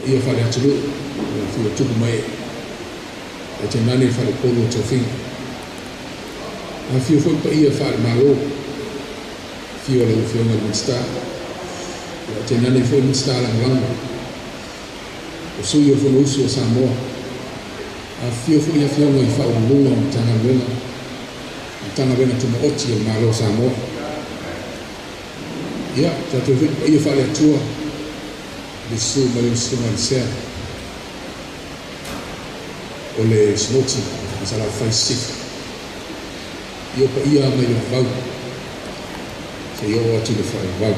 Paia faale-atunuu i le afio o tupu ma ee, ae tainane le faleupolu o tofiga. Afifio foi paia faale-Malo, afio o lau Afioga i le Minisita, ae tainane foi Minisita Lagolago, o Sui o le Fonousu a Samoa. Afifio foi afioga i Faauluuluga o Matagaluega Tumaoti a le Malo o Samoa. Ia, tatou foi paia faale-Atua, le susu mai o le susuga i le Sea o le Sinoti i Salafai Sisifo. Ia, o paia mai le vavau seia oo atu i le faavavau.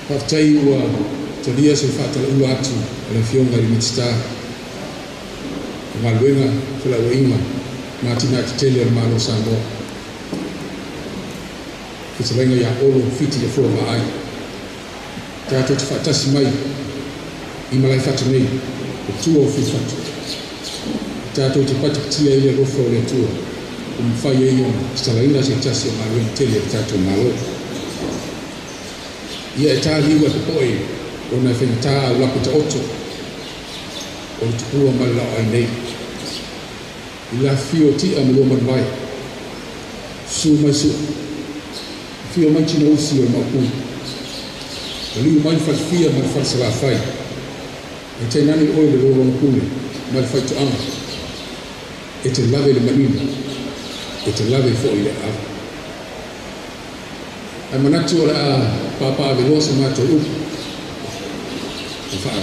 Faafetai ua talia se faatalaula atu a le Afioga i le Minisita o Galuega, Felauaiga ma Atinae Tetele a le Malo o Samoa, fetalaiga ia Olo Fiti Afoa Vaai, tatou te faatasi mai i Malaefatu nei, o tua o Fuifatu. Tatou te patipatia ai le alofa o le Atua ua mafai ai ona tatalaina se tasi o galuega tele a le tatou Malo. Ia e ta liu ae popoe ona e faigata aulape taoto o le tupua ma le laoai nei. I le afifio o Tia ma Luamanuvae, susu mai Sua, afio mai Tinousi o le Maopu, maliu mai le Falefia ma le Falesalafai, ae tainane oe le lologa pule ma le faitoaga, e te lave le manino, e te lave foi le aava. Ae manatu o le a papaaveloa se matou upu e faa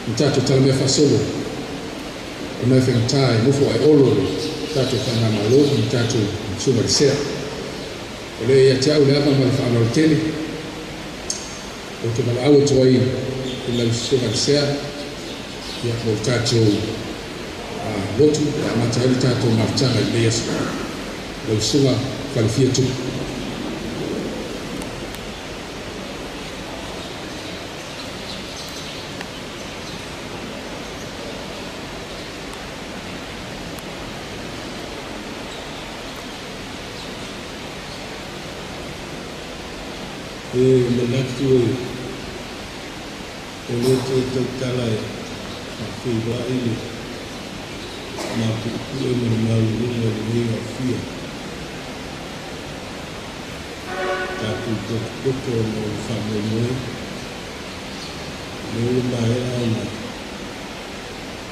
ma tatou talamea faasolo ona e faigata e nofo ae olo le tatou faigamalo ma tatou susuga i le Sea. O lea ia te au le ava ma le faaaloalo tele ou te valaau atu ai i lau susuga i le Sea, ia, mo le tatou lotu e amata ai le tatou mafutaga i lenei aso, lau susuga Falefia Tupu. E manatu e le toe tautala e faafeiloai le mapuepue ma le maualuga o lenei aofia. Tatou potopoto ona o le faamoemoe, lea ua maea ona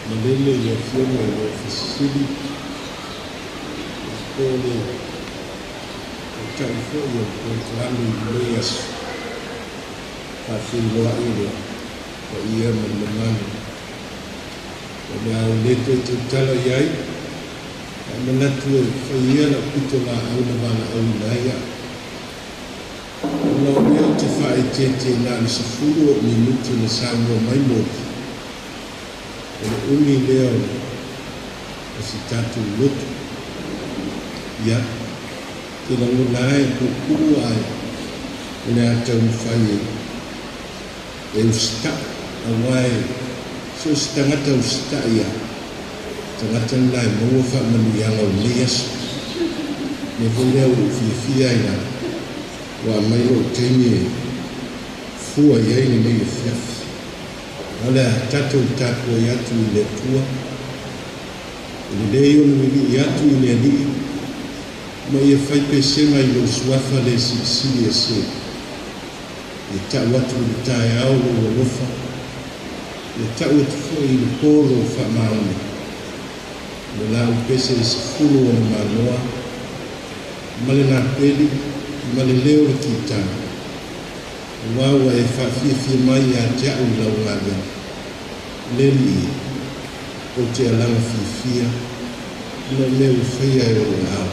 malele i le Afioga i le Ofisa Sili po o le Taitai foi o le polokalame i lenei aso. Faafeiloai le paia ma le mamalu. O le a ou le toe tautala i ai, ae manatu e fai ia lau pitolaau na valaauina ai au. Ona o lea ou te faaeteete na o le 10 o minute na saunoa mai Moli, o le umi lea o se tatou lotu. Ia, te lagona ai e puupuu ae o le a taumafai e usitai, aua e so o se tagata usitai lava, tagata lena e maua faamanuiaga o lenei aso. O le mea foi lea ua ou fiafia ai lava, ua aumai lou taimi e fua i ai lenei afiafi. A o le a tatou tapuai atu i le Atua, e lelei ona vivii atu i le Alii, ma ia fai pesega i lou suafa le silisili ese. Ia tau atu i le taeao lou alofa, ia tau atu foi i le po lou faamaoni. O le laau pese e 10 ona manoa, ma le lapeli, ma le leo o le kitā, aua ua e faafiafia mai ia te au i lau galuega. Le Alii e, ou te alaga fiafia ona o mea ua faia e ou aao.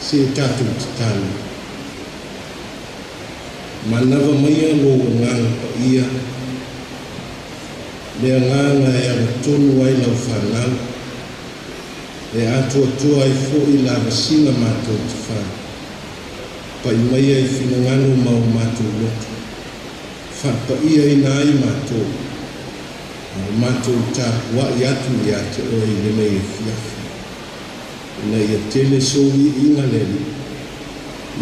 Se e tatou tatalo. Manava maia lou agaga paia, le agaga e agatonu ai lau fanau, e atoatoa ai foi lavasiga matou te fai. Pai maia i finagalo ma o matou loto, faapaiaina ai matou, a o matou tapuai atu ia te oe i lenei afiafi, ina ia tele sou viiga, le Alii,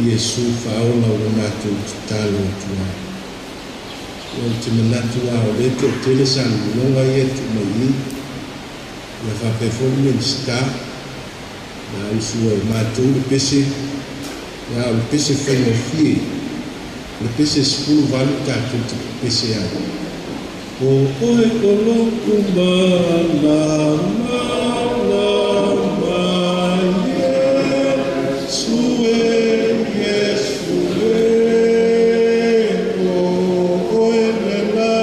Iesu Faaola ua matou tatalo atu ai. Ia ou te manatu lava o lea e toatele salululoga ia e tuu mai i i. Ia faapea foi le Minisita, na usu ai matou le pese, ia a o le pese faigofie, o le pese 18 tatou te pepese ai. O oe o lo'u malamalama, Iesu e, Iesu e, o oe lena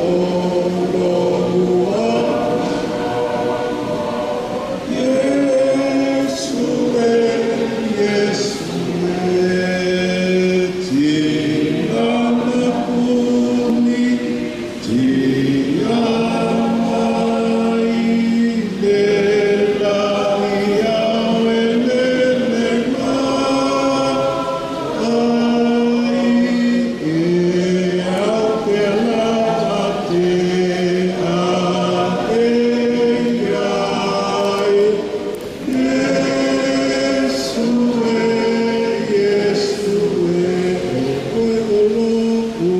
o lo'u Iesu e, Iesu e, tiga na puni, tia mai le lagi ao e lele mai ai, e au pea la te a e ai. Iesu e, Iesu e, o oe o lo'u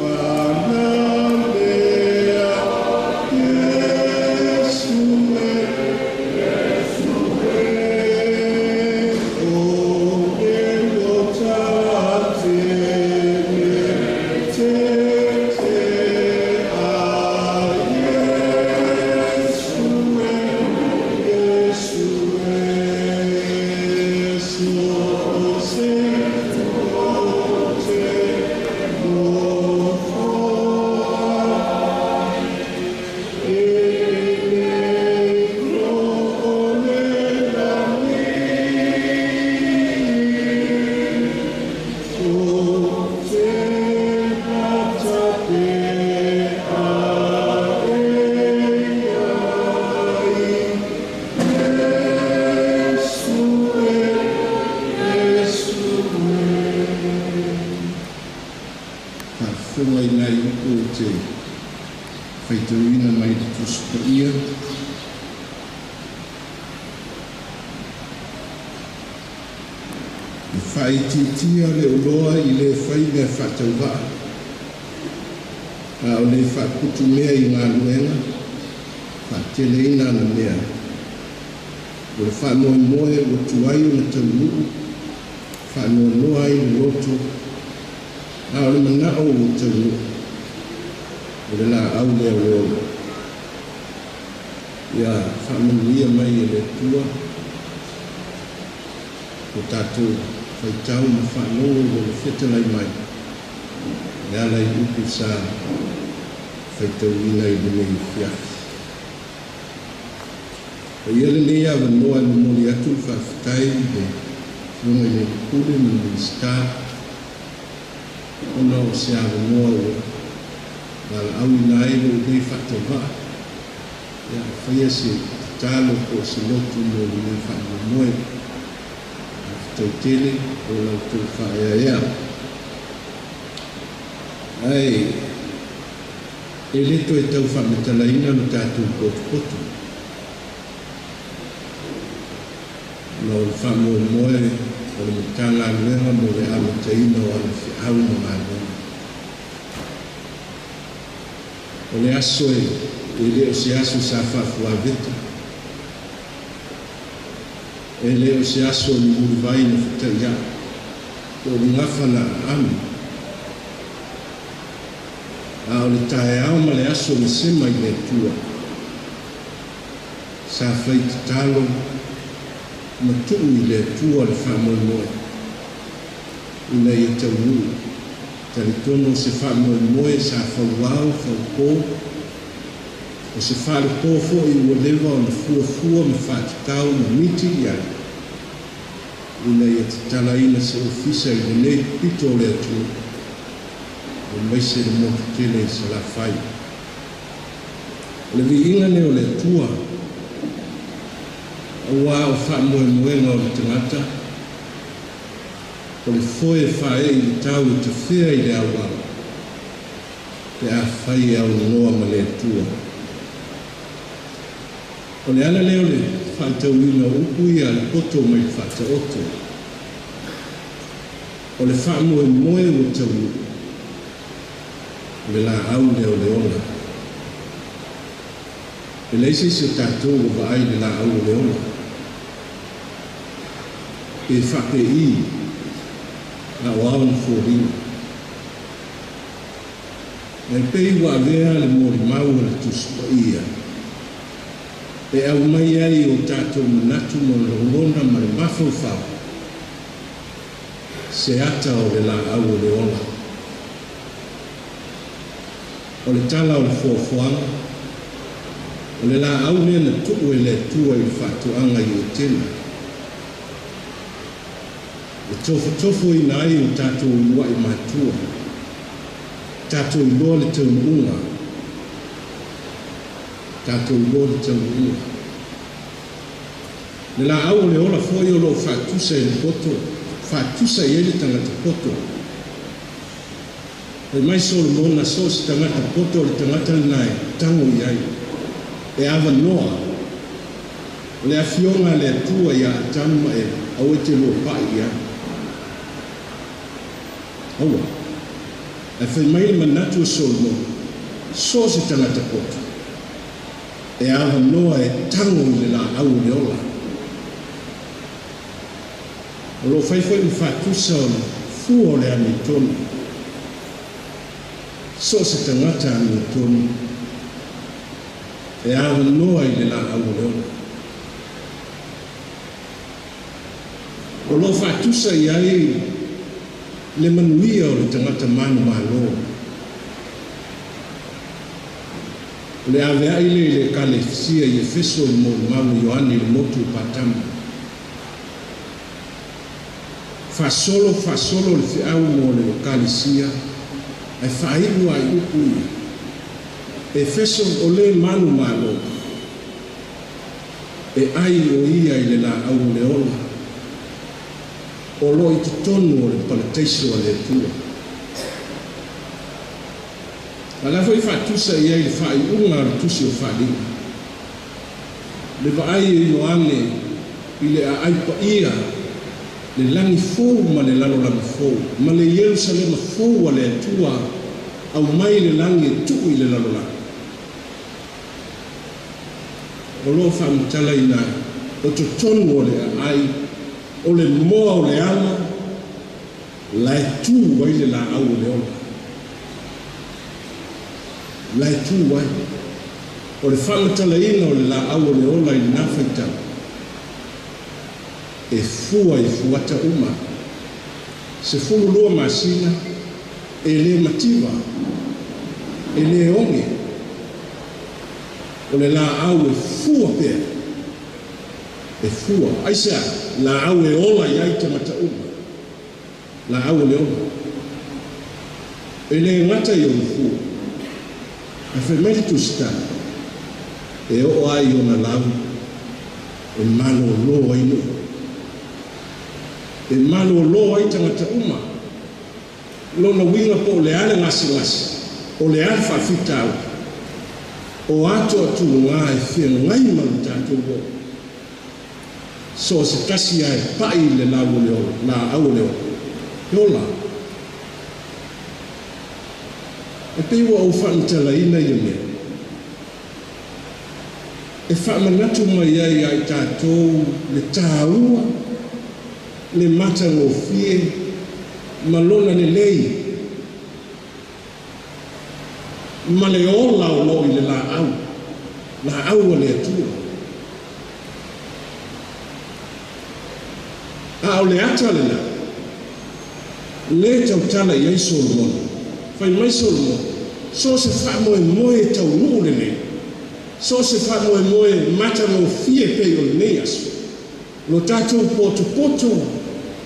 manalea. Iesu e, Iesu e, o le lotate le te te a Iesu e, Iesu e, so se o te nofoa e le ro o le lagi o te matape a e ai. Iesu e, Iesu e. Faafofoga i nai upu ou te faitauina mai le Tusi Paia. E faaitiitia le oloa i le fai mea faatauvaa, a o le faaputu mea i galuega, faateleina ana mea. O le faamoemoe ua tuai ona taunuu, faanoanoa ai le loto, a o le manao ua taunuu, o le laau lea o le ola. Ia faamanuia mai e le Atua ko tatou faitau ma faalogo i Lona fetalai mai e ala i upu sa faitauina i lenei afiafi. Paia lenei avanoa e momoli atu le faafetai i le Afioga i le Pule ma le Minisita ona o se avanoa ua valaauina ai lou nei faatauvaa ia faia se tatalo po o se lotu mo lenei faamoemoe. Faafetai tele o la outou faaeaea. Ae e le toe tau faamatalaina lo tatou potopoto ona o le faamoemoe o le Matagaluega mo le amataina o ana feau ma galuega. O le aso e le o se aso sa faafuaveta, e le o se aso o ni mulivai na fetaiaʻi, po o ni gafa na aami, a o le taeao ma le aso na sema i le Atua sa fai tatalo ma tuu i le Atua le faamoemoe ina ia taunuu. Talitonu o se faamoemoe sa fauao faupō, o se falepō foi ua leva ona fuafua ma faatatau ma miti i ai ina ia tatalaina se ofisa i lenei pito o le atunuu aemaise le motu tele i Salafai. O le viiga lea o le Atua, auā o faamoemoega o le tagata, o le foe e faaee i le tau e tafea i le auala, pe afai e aunoa ma le Atua. O le ala lea o le faitauina o upu ia a le poto mai le Faataoto, o le faamoemoe ua taunuu. O le laau lea o le ola. E leai se isi o tatou ua vaai i le laau o le ola. Pe faapei na o ao ona foliga. Ae pei ua avea le molimau a le Tusi Paia e aumai ai o tatou manatu ma lagona ma le mafaufau se ata o le laau o le ola. O le tala o le foafoaga, o le laau lea na tuu e le Atua i le faatoaga i Etena, e tofotofoina ai o tatou uluai matua, tatou iloa le taunuuga, tatou iloa le taunuuga. Le laau o le ola foi o loo faatusa i le poto, faatusa i ai le tagata poto. Fai mai Solomona, so o se tagata poto o le tagata lena e tago i ai, e avanoa. O le afioga a le Atua ia Atamu ma Eva, aua e te lua pai i ai. Aua. Ae fai mai le manatu o Solomona, so o se tagata poto, e avanoa e tago i le laau o le ola. O loo fai foi ma faatusa o le fua o le amiotonu. So o se tagata amiotonu e avanoa i le laau o le ola. O loo faatusa i ai le manuia o le tagata manumalo. O le aveai lea i le Ekalesia i Efeso i le molimau a Ioane i le motu o Patamo. Faasolo, faasolo le feau mo le Ekalesia, ae faaiu lava i upu ia. Efeso, o le manumalo, e ai o ia i le laau o le ola, o loo i totonu o le palataiso a le Atua. A o la foi faatusa i ai le faaiuga a le Tusi o Faaaliga. Le vaai e Ioane i le aai paia, le lagi fou ma le lalolagi fou, ma le Ierusalema fou a le Atua aumai le lagi e tuu i le lalolagi. O loo faamatalaina ai, o totonu o le aai, o le moa o le ala, la e tu ai le laau o le ola. La e tu ai. O le faamatalaina o le laau o le ola i lena faitau, e fua i fuata uma. 12 masina, e le mativa, e le oge. O le laau e fua pea. E fua. Aisea? Laau e ola i ai tagata uma. Laau o le ola. E le gata i ona fua, ae fai mai le Tusitala, e oo lava i ona lau e malōlō ai nuu. E malōlō ai tagata uma. Lona uiga po o le a le gasegase, o le a le faafitauli, o a toatuaga e feagai ma lo tatou oo. So o se tasi lava e pai i le lau o le ola, laau o le ola. He ola. E pei ua ou faamatalaina ia mea, e faamanatu mai ai ia i tatou le taua, le matagofie ma lona lelei, ma le ola o loo i le laau, laau a le Atua. A o le ata lena, le tautala i ai Solomona. Fai mai Solomona, so o se faamoemoe e taunuu lelei, so o se faamoemoe matagofie pei o lenei aso, lo tatou potopoto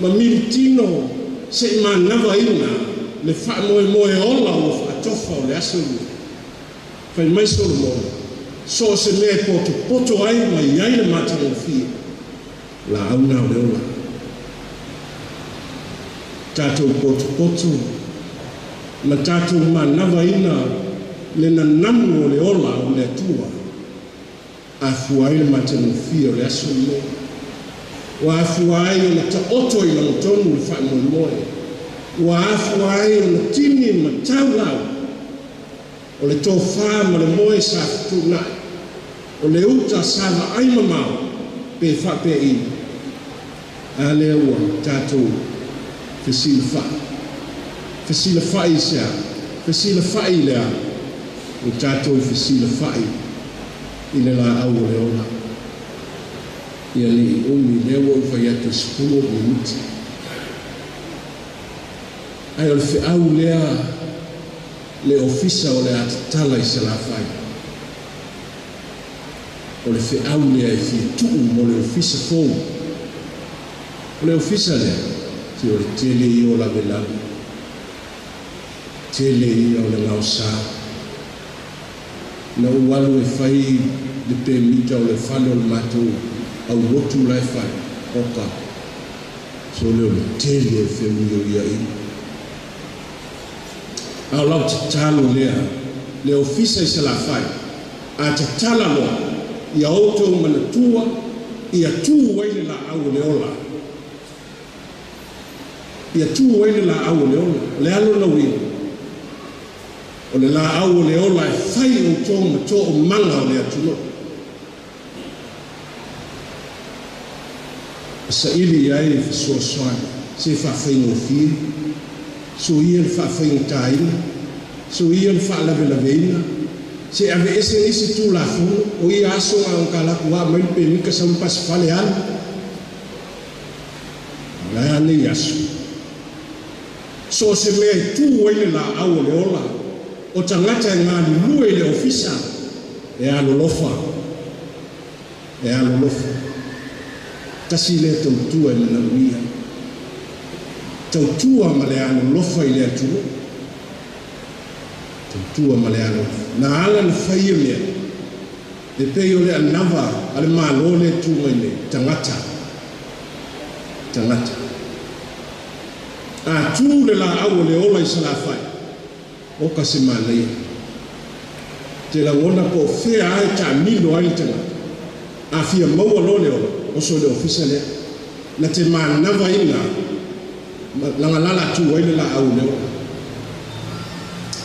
ma militino se i manavaina le faamoemoe ola ua faatofa o le aso lenei. Fai mai Solomona, so o se mea e potopoto ai ma i ai le matagofie, laau na o le ola. Tatou potopoto ma tatou manavaina le nanamu o le ola o le Atua, afua ai le matagofie o le aso lenei. Ua afua ai ona taoto i lagotonu le faamoemoe. Ua afua ai ona tini ma tau lau. O le tofā ma le moe sa fetuunai, o le uta sa vaai mamao, pe faapei, a lea ua tatou fesilafai. Fesilafai i se a? Fesilafai i le a? Ua tatou fesilafai i le laau o le ola. Ia ne i umi, lea ua ou fai atu e 10 minute. Ae o le feau lea le ofisa o le a tatala i Salafai. O le feau lea e fia tuu mo le ofisa fou. O le ofisa lea, se o le tele ia o lavelave, tele ia o le gaosa. Na ou alu e fai le pemita o le fale o le matou aulotu la e fai, oka, sole o le tele o le feuiuiaiga. A o lau tatalo lea, le ofisa i Salafai, a tatala loa, ia outou manatua, ia tu ai le laau o le ola. Ia tu ai le laau o le ola. O le a lona uiga? O le laau o le ola e fai outou ma toomaga o le atunuu. E saili i ai fesoasoani, se faafaigofie, soia le faafaigataina, soia le faalavelaveina, se aveese nisi Tulafono, o ia aso na o kalaku a mai le pemita sau le pasifale alu. O le a nei aso? So o se mea e tu ai le laau o le ola, o tagata e galulue i le ofisa, e alolofa, e alolofa. Tasi lea tautua e manaomia. Tautua ma le alolofa i le atunuu. Tautua ma le alolofa. Na ala ona fai ia mea, e pei o le anava a le Malo lea e tu mai nei, tagata, tagata. A tu le laau o le ola i Salafai, oka se manaia. Te lagona po o fea lava e taamilo ai le tagata. A fia maua loa le ola, oso i le ofisa lea. Na te manavaina lagalala atu ai le laau o le ola.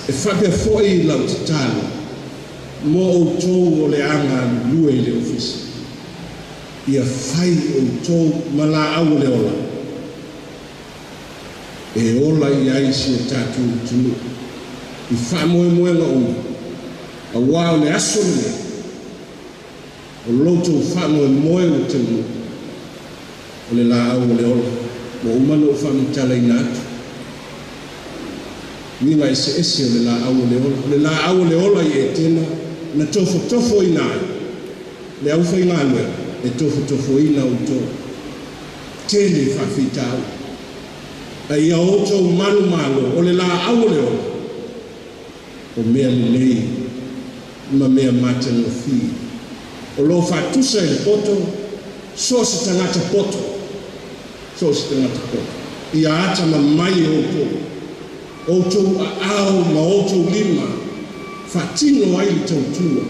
E faapea foi lau tatalo mo outou o le a galulue i le ofisa. Ia fai outou ma laau o le ola e ola i ai si o tatou atunuu i faamoemoega uma, auā o le aso lenei o lo outou faamoemoe ua taunuu, o le laau o le ola. Ua uma ona ou faamatalaina atu uiga eseese o le laau o le ola. O le laau o le ola i Etena na tofotofoina ai le aufaigaluega e tofotofoina outou. Tele faafitauli. A ia outou manumalo, o le laau o le ola, o mea lelei ma mea matagofie. O lo o faatusa i le poto, so o se tagata poto, so o se tagata poto. Ia atamamai outou, outou aao ma outou lima, faatino ai le tautua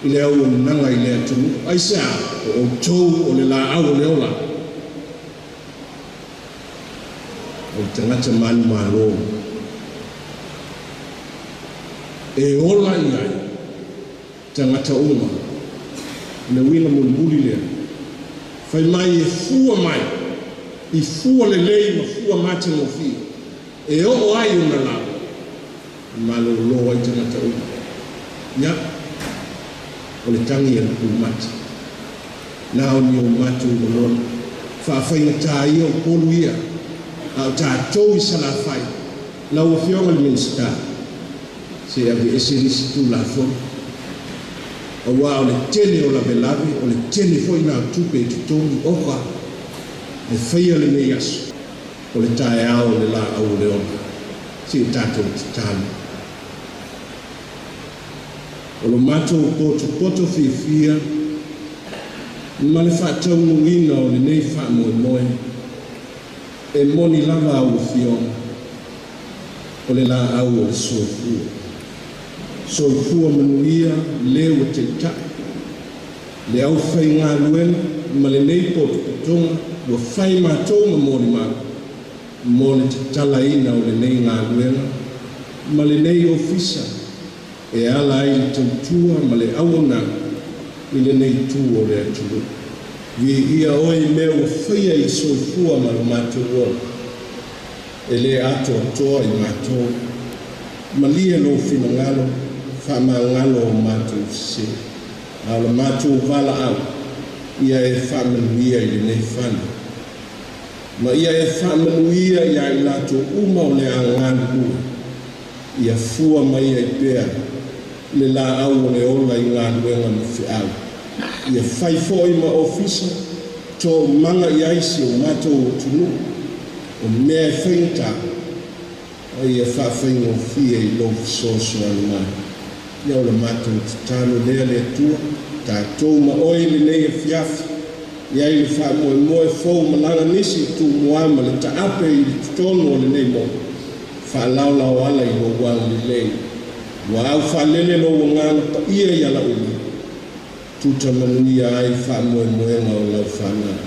i le auaunaga i le atunuu. Aisea? O outou o le laau o le ola. O le tagata manumalo e ola i ai tagata uma. O le uiga mulimuli lea, fai mai e fua mai i fua lelei ma fua matagofie e oo ai ona lau, e malolo ai tagata uma. Ia, o le tagi a le pumata. Na o ni o matou lagona. Faafaigata ia Upolu ia, a o tatou i Salafai. Lau Afioga i le Minisita, se aveese nisi Tulafono, auā o le tele o lavelave, o le tele foi na o tupe i totogi, oka, e faia lenei aso, o le taeao o le laau o le ola. Se i tatou tatalo. O lo matou potopoto fiafia ma le faataunuuina o lenei faamoemoe, e moni lava au afioga, o le laau o le soifua. Soifua manuia le ua taitai, le aufaigaluega ma lenei potopotoga ua fai matou ma molimau mo le tatalaina o lenei galuega ma lenei ofisa. E ala ai le tautua ma le auaunaga i lenei itu o le atunuu. Viia oe i mea ua faia i soifua ma lo matou ola, e le atoatoa i matou. Malie lou finagalo, faamagalo o matou sesē. A o le matou valaau, ia e faamanuia i lenei fale, ma ia e faamanuia iā i latou uma o le a galulue, ia fua mai ai pea le laau o le ola i galuega ma feau. Ia fai foi ma ofisa toomaga i ai si o matou atunuu, o mea e faigata, a ia faafaigofie i lou fesoasoani mai. Ia o le matou tatalo lea le Atua, tatou ma oe i lenei afiafi, i ai le faamoemoe fou malaga nisi i Tumua ma le taape i le totonu o lenei motu, faalaolao ala i lou agalelei. Ua aufaalele lou agaga paia i alaula, tuta manuia ai faamoemoega o lau fanau.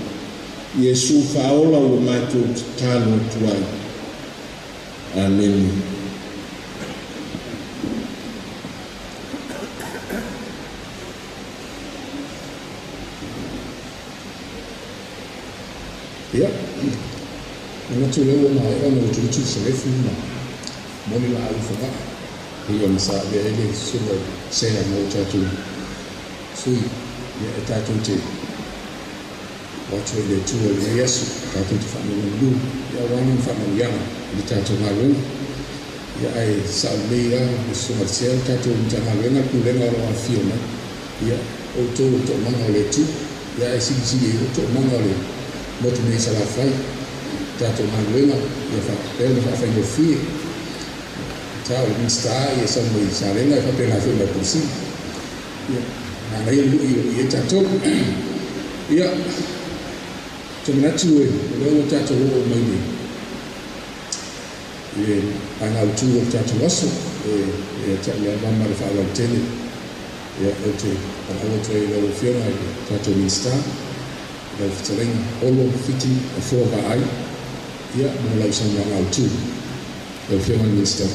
Iesu faaola ua matou tatalo atu ai. Amene. Ia, manatu lea ua maea ona utuutu selefu ma moni laau i Fogaa pei ona sa avea ai le susuga i le sea mo tatou sui. Ia, e tatou te o atu ai i le Atua i lenei aso, tatou te faanonomanu, ia aua lana faamanuiaga i le tatou galuega. Ia, ae sao lelei lava le susuga i le sea, le tatou Matagaluega, le Pulega o lo o afifio mai. Ia, outou o le toomaga o le Atua, ia ae silisili ai foi le toomaga o le motu nei i Salafai. Tatou galuega ia faapea ona faafaigofie. Ta o le Minisita ia sau mai Salega e faapena foi ma le Pule Sili. Ia, manaia le lui o i ai tatou. Ia, ou te manatu o lea ua tatou oo mai i le vaega autu o le tatou aso, e ia te au lava ma le faaaloalo tele. Ia, ou te valaau atu ai i lau Afioga i le tatou Minisita, lau fetalaiga Olo Fiti Afoa Vaai, ia, mo lau saunoaga autu. Lau Afioga i le Minisita.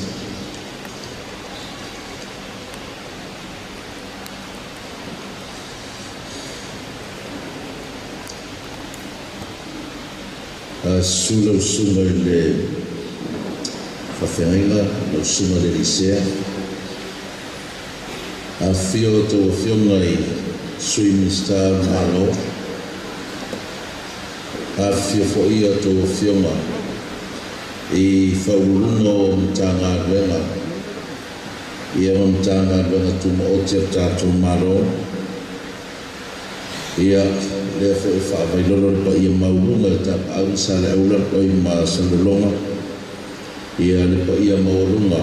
Susu lau susuga i le faafeagaiga, lau susuga i le Elisea. Afifio a outou afioga i Sui Minisita o le Malo. Afifio foi a outou afioga i Faauluuluga o Matagaluega ia ma Matagaluega Tumaoti a le tatou Malo. Ia, lea foi e faavailolo le paia maualuga i le Tapaau ma Saleaula oi ma Salelologa, ia le paia maualuga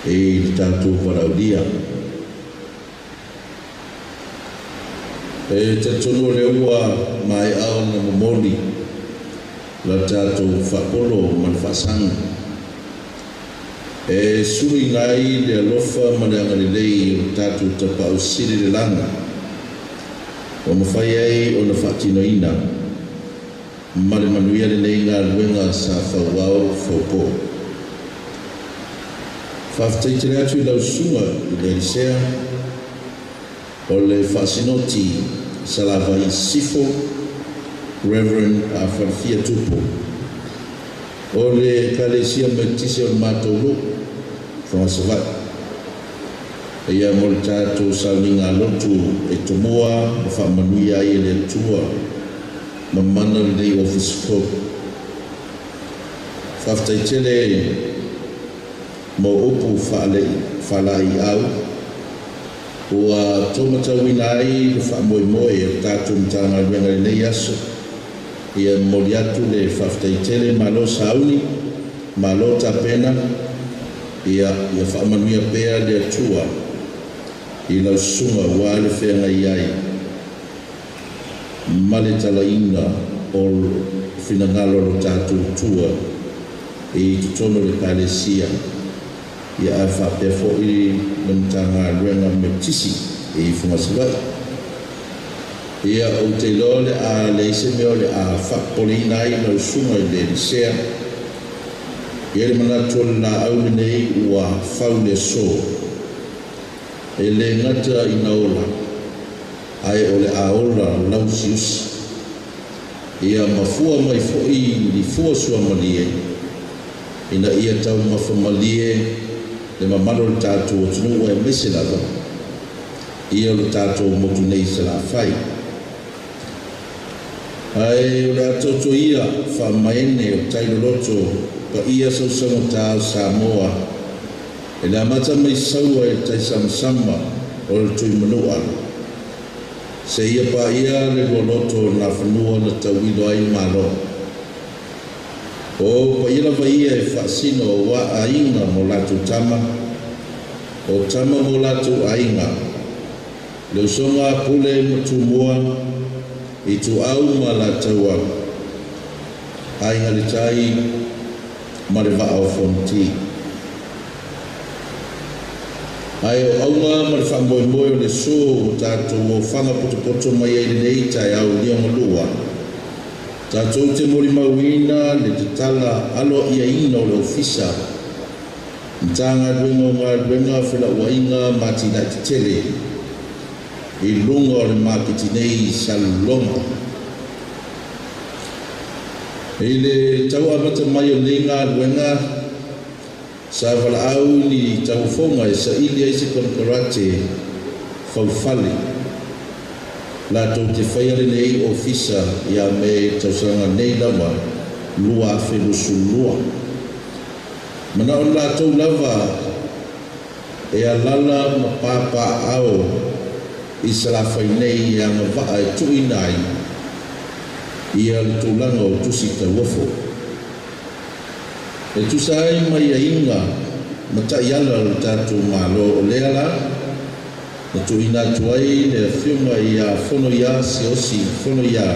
i le tatou valaaulia. E talitonu o lea ua maea ona momoli la tatou faapolo ma le faasagi e suluina ai le alofa ma le agalelei o le tatou Tapaau Sili i le lagi, ua mafai ai ona faatinoina ma le manuia lenei galuega sa fauao faupo. Faafetai tele atu i lau susuga i le Elisea o le Faasinoti Salafai Sisifo, Reverend Falefia Tupu, o le Ekalesia Metotisi o le matou nuu, Fogasavaii. Ia mo le tatou sauniga lotu e tomua ma faamanuia ai e le Atua ma mana lenei ofisa fou. Faafetai tele mo upu faalaeiau ua outou matauina ai le faamoemoe o le tatou Matagaluega i lenei aso. Ia momoli atu le faafetai tele, malo sauni, malo tapena, ia ia faamanuia pea le Atua i lau susuga aua le feagai ai ma le talaina o finagalo o lo tatou Atua i totonu o le Ekalesia, ia ae faapea foi le Matagaluega Metotisi i Fogasavaii. Ia, ou te iloa o le a leai se mea o le a faapopoleina ai lau susuga i le Elisea. E le manatu o le laau lenei ua fau le aso, e lē gata ina ola, ae o le a ola lausiusi. Ia mafua mai foʻi lifua suamalie ina ia taumafamalie le mamalu o le tatou atunuu aemaise lava ia o le tatou motu nei Salafai. Ae o le a toto ia faamaene o tailoloto paia sausaugata o Samoa e le amata mai Saua i le taisamasama o le Tuimanua seia paia le lualoto o Nafanua na tauilo ai Malo. O paia lava ia e faasino auā aiga ma o latou tama, o tama ma o latou aiga, le usoga a Pule ma Tumua, Ituau ma Alataua, Aiga i le Tai ma le Vaa o Fonoti. Ae o auga ma le faamoemoe o le aso ua tatou ofaga potopoto mai ai lenei taeao liogalua, tatou te molimauina le tatala aloa'iaina o le Ofisa Matagaluega o Galuega, Fela'ua'iga ma Atina'e Tetele i luga o le maketi nei i Salelologa. I le tau amata mai o nei galuega, sa valaau ni tauofoga e saili ai se konekarate faufale latou te faia lenei ofisa ia Me tausaga nei lava 2022. Manao latou lava e alala ma papaaao i Salafai nei e agavaa e tuuina ai ia le tulaga o tusi tauofo. E tusa ai ma aiaiga ma taiala o le tatou Malo, o lea la na tuuina atu ai le afioga ia Fonoia Siaosi Fonoia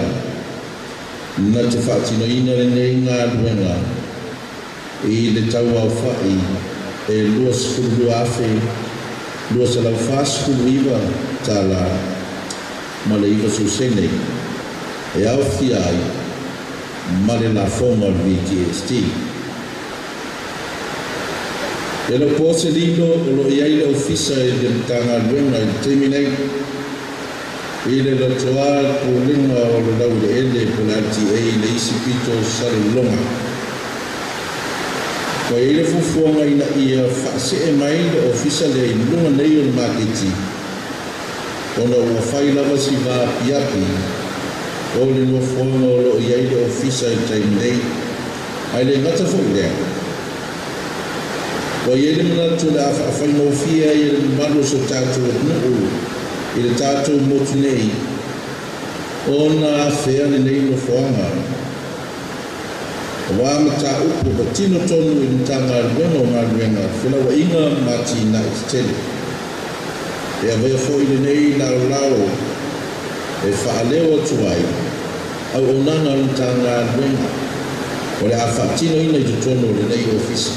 na te faatinoina lenei galuega i le tauaofa'i e $22,249 tala ma le 90 sene e aofia ai ma le lafoga o le VTST. E le o po se lilo o lo o i ai le Ofisa i le Matagaluega i le taimi nei i le lotoa le Pulega o le Laueleele po o le LTA i le isi pito o Salelologa. Ua i ai le fuafuaga ina ia faasee mai le Ofisa lea i luga nei o le maketi ona ua fai lava si vaapiapi o le nofoaga o lo o i ai le Ofisa i le taimi nei. Ae le gata foi i lea, ua i ai le manatu o le a faafaigofie ai e le mamalu o si o tatou atunuu i le tatou motu nei ona afea lenei nofoaga. Auā mataupu patino tonu i le Matagaluega o Galuega, Felauaiga ma Atinae Tetele. E avea foi lenei laolao e faaleo atu ai auaunaga a le Matagaluega o le a faatinoina i totonu o lenei Ofisa.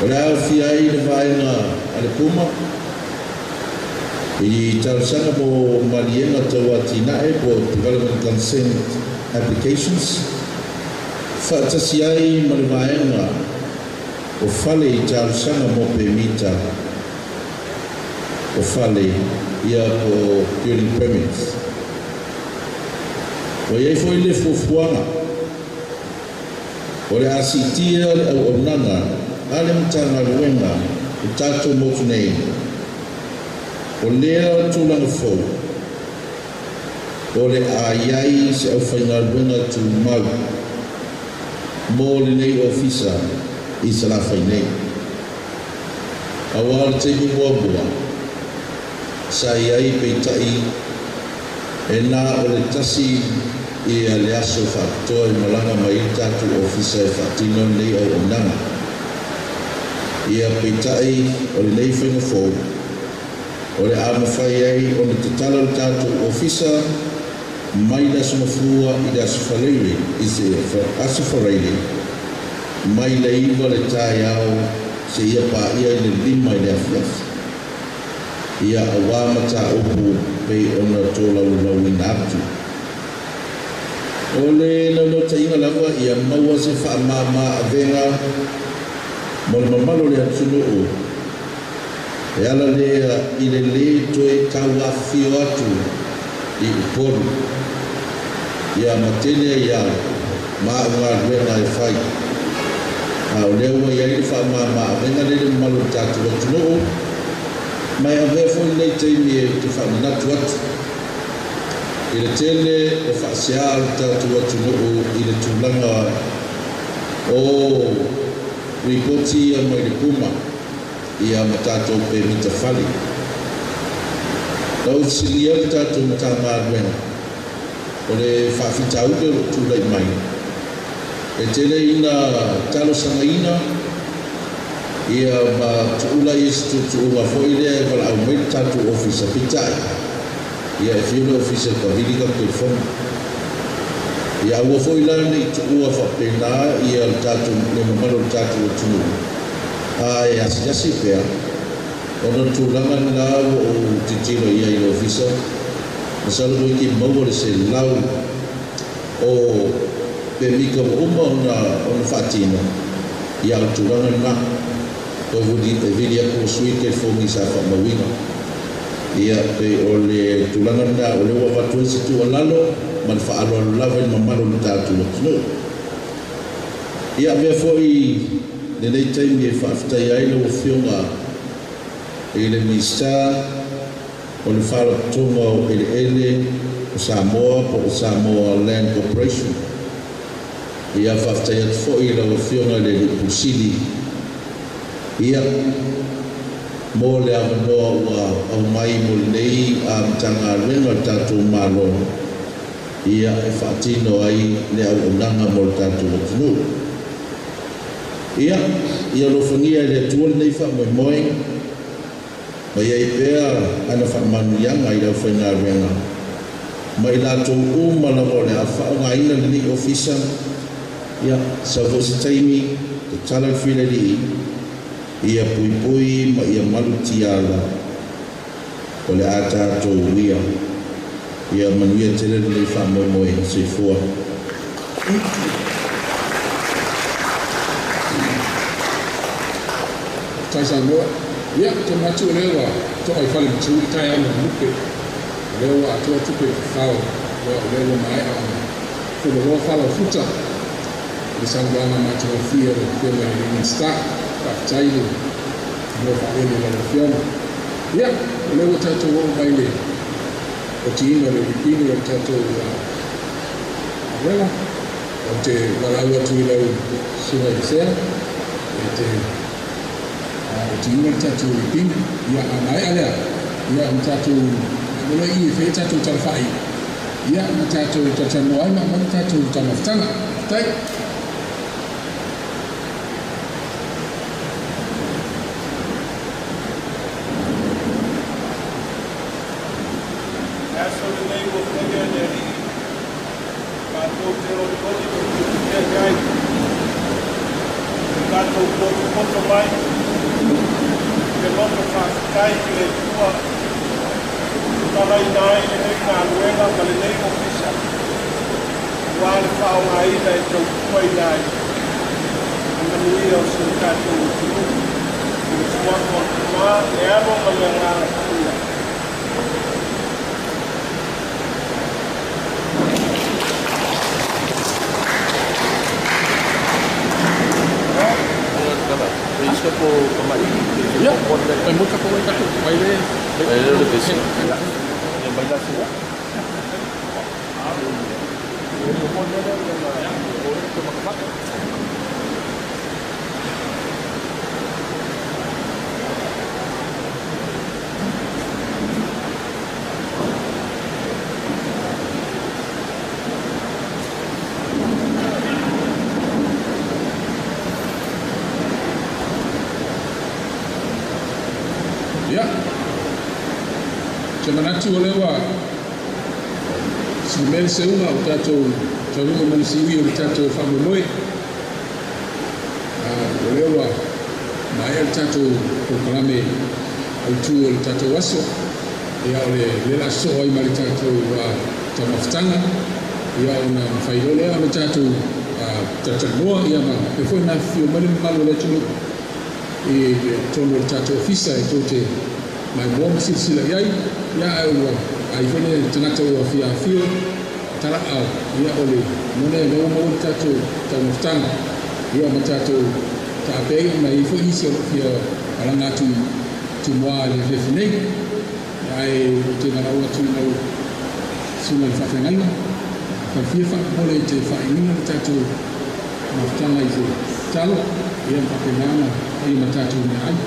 O le a aofia ai le vaega a le Puma i talosaga mo maliega tau atinae po o Development Consent Applications, faatasi ai ma le vaega o fale i talosaga mo pemita o fale ia po o building permits. Ua i ai foi le fuafuaga o le a siitia le auaunaga a le Matagaluega i tatou motu nei. O lea tulaga fou, o le a i ai se aufaigaluega tumau mo lenei Ofisa i Salafai nei. Auā le taimi muamua sa i ai peitai e na o le tasi ia le aso faapitoa e malaga mai ai le tatou Ofisa e faatino lenei auaunaga. Ia peitai o lenei faiga fou, o le a mafai ai ona tatala le tatou Ofisa mai le Aso Gafua i le Aso Faraile, i se Aso Faraile mai le 9 le taeao seia paia i le 5 i le afiafi. Ia auā mataupu pei ona tolaulauina atu. O le launautaiga lava ia maua se faamāmā-avega mo le mamalu o le atunuu e ala lea i le lē toe tauafifio atu i Upolu ia ma tele ai ala ma a'u galuega e fai a o lea ua iai le faamāmā-avega lea i le mamalu o le tatou atunuu ma e avea foi lenei taimi e te faamanatu atu i le tele o faaseā o le tatou atunuu i le tulaga o lipoti ia mai le puma ia ma tatou pemita fale. Na ou fesiligia le tatou Matagaluega o le faafitauli o loo tulai mai e tele ina talosagaina ia ma tuula ia se tuutuuga foi lea e valaau mai le tatou ofisa peitai ia e fiu le ofisa e kavili ka telefoni ia aua foi la nei tuua faapena ia le tatou le mamalu o le tatou atunuu a e asiasi pea ona o le tulaga lena ua ou tilotilo i ai i le ofisa masalo toeitiiti maua le 100 o pemita ua uma ona faatino ia o le tulaga lena toe e vili atu ua sui le telefoni sa faamauina ia pei o le tulaga lena o lea ua avatu ai se tuualalo ma le faaaloalo lava i le mamalu o le tatou atunuu. Ia avea foi lenei taimi e faafetaia ai lau Afioga i le Minisita o le Faalapotopotoga o Eleele o Samoa po o Samoa Land Corporation. Ia faafetai atu foi i lau Afioga i le Alii Pule Sili ia mo le avanoa ua aumai mo lenei Matagaluega o le tatou Malo ia e faatino ai le auaunaga mo le tatou atunuu. Ia ia alofagia e le Atua lenei faamoemoe ma iai pea ana faamanuiaga i le aufaigaluega ma i latou uma lava o le a faaaogaina lenei ofisa. Ia sau foi se taimi tatala le filialii ia puipui ma ia malutiala o le a tatou uia. Ia manuia tele lenei faamoemoe. Soifua. Tai Samoa. Ia, te manatu o lea ua to'a i fale matua i taeao ma lupe. O lea ua atoa tupe i le fafao. Ia, o lea ua maea ona fuloloa fala o futa i le saunoaga matagofie a le Afioga i le Minisita. Faafetai le noa faalele i lau Afioga. Ia, o lea ua tatou oo mai le otiina o le lipini o le tatou galuega. Ou te valaau atu i lau Susuga i le Sea e te otiina le tatou lipini. Ia, a maea lea, ia ona tatou faamalo i e fai ai tatou talafai, ia ma tatou talatalanoa ai ma aumai le tatou taumafataga. Faafetai. Le aso lenei ua faia e le Alii, matou te olioli ma fiafia i ai. Ua tatou potopoto mai i le loto faafetai i le Atua e tatalaina ai lenei galuega ma lenei ofisa aua le faaaogaina e tautuaina ai le manuia o si o tatou atunuu. I le suafa o le Tama, le Alo ma le Agaga Paia. Ia, e mo ka wai tatou mai le. Ia, te manatu o lea ua silimea le seuga o tatou taunuuga mai le siui o le tatou faamoemoe. O lea ua maea le tatou polokalame autu o le tatou aso. Ia, o le lea o le a sosoo ai ma le tatou taumafataga. Ia ona mafai loa lea ona tatou talatalanoa, ia ma faapea foi ona afifio mai le mamalu o le atunuu i totonu o le tatou ofisa e tou te maimoa ma silasila i ai. Ia ae ua ai foi le tagata ua fia afio talaau, ia o le mea lea ua maua le tatou taumafataga, ia ma tatou taape ai ona e i ai foi nisi o lo o fia malaga atu i Tumua i le afiafi nei. Ae ou te valaau atu i lau susuga i le faafeagaiga, falefia faamolemole e te faaiuina le tatou mafutaga i se tatalo, ia ma faapena ona faia ma tatou meaai.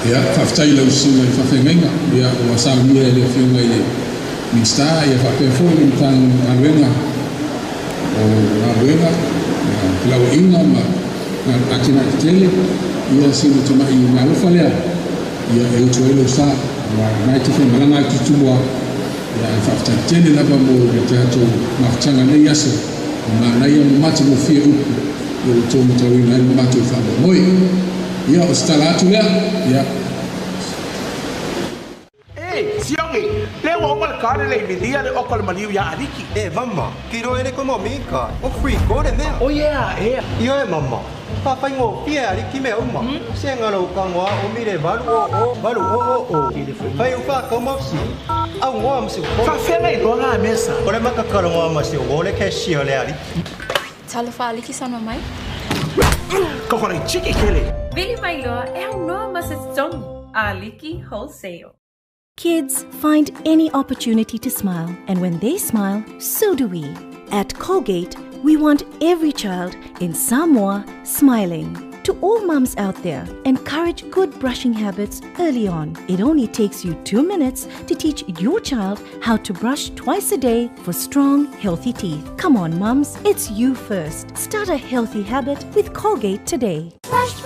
Ia, faafetai i lau susuga i le faafeagaiga, ia, ua saunia e le Afioga i le Minisita, ia faapea foi le Matagaluega o Galuega, Felauaiga ma Atinae Tetele, ia sina tamai meaalofa lea, ia e utu ai lou sa, aua o lena e te faimalaga atu i Tumua, ia ae faafetai tele lava mo le tatou mafutaga i lenei aso, ua manaia ma matagofie upu ia ua outou matauina ai le matou faamoemoe. Ia, o se tala atu lea, ia. E, Siogi, lea ua uma le kale le milia le oko le maliu iā Aliki. E, mama, kilo e le komo mika, o free ko le mea. O yeah, ea. Ioe, mama, faafaigofie e Aliki mea uma. Se galo ukagoa o mile 8 0 8 0 0. Fai u faakau ma fesili, augoa ma se Faafea na iloa la mea sa? O le makakalogoa ma se uo le cashier o le Aliki. Talofa Aliki saunoa mai. Koko le tiki kele. Vili mai loa e aunoa ma se totogi. Aliki Wholesale. Kids find any opportunity to smile, and when they smile, so do we. At Colgate, we want every child in Samoa smiling. To all mums out there, encourage good brushing habits early on. It only takes you 2 minutes to teach your child how to brush twice a day for strong, healthy teeth. Come on, mums, it's you first. Start a healthy habit with Colgate today. Brush,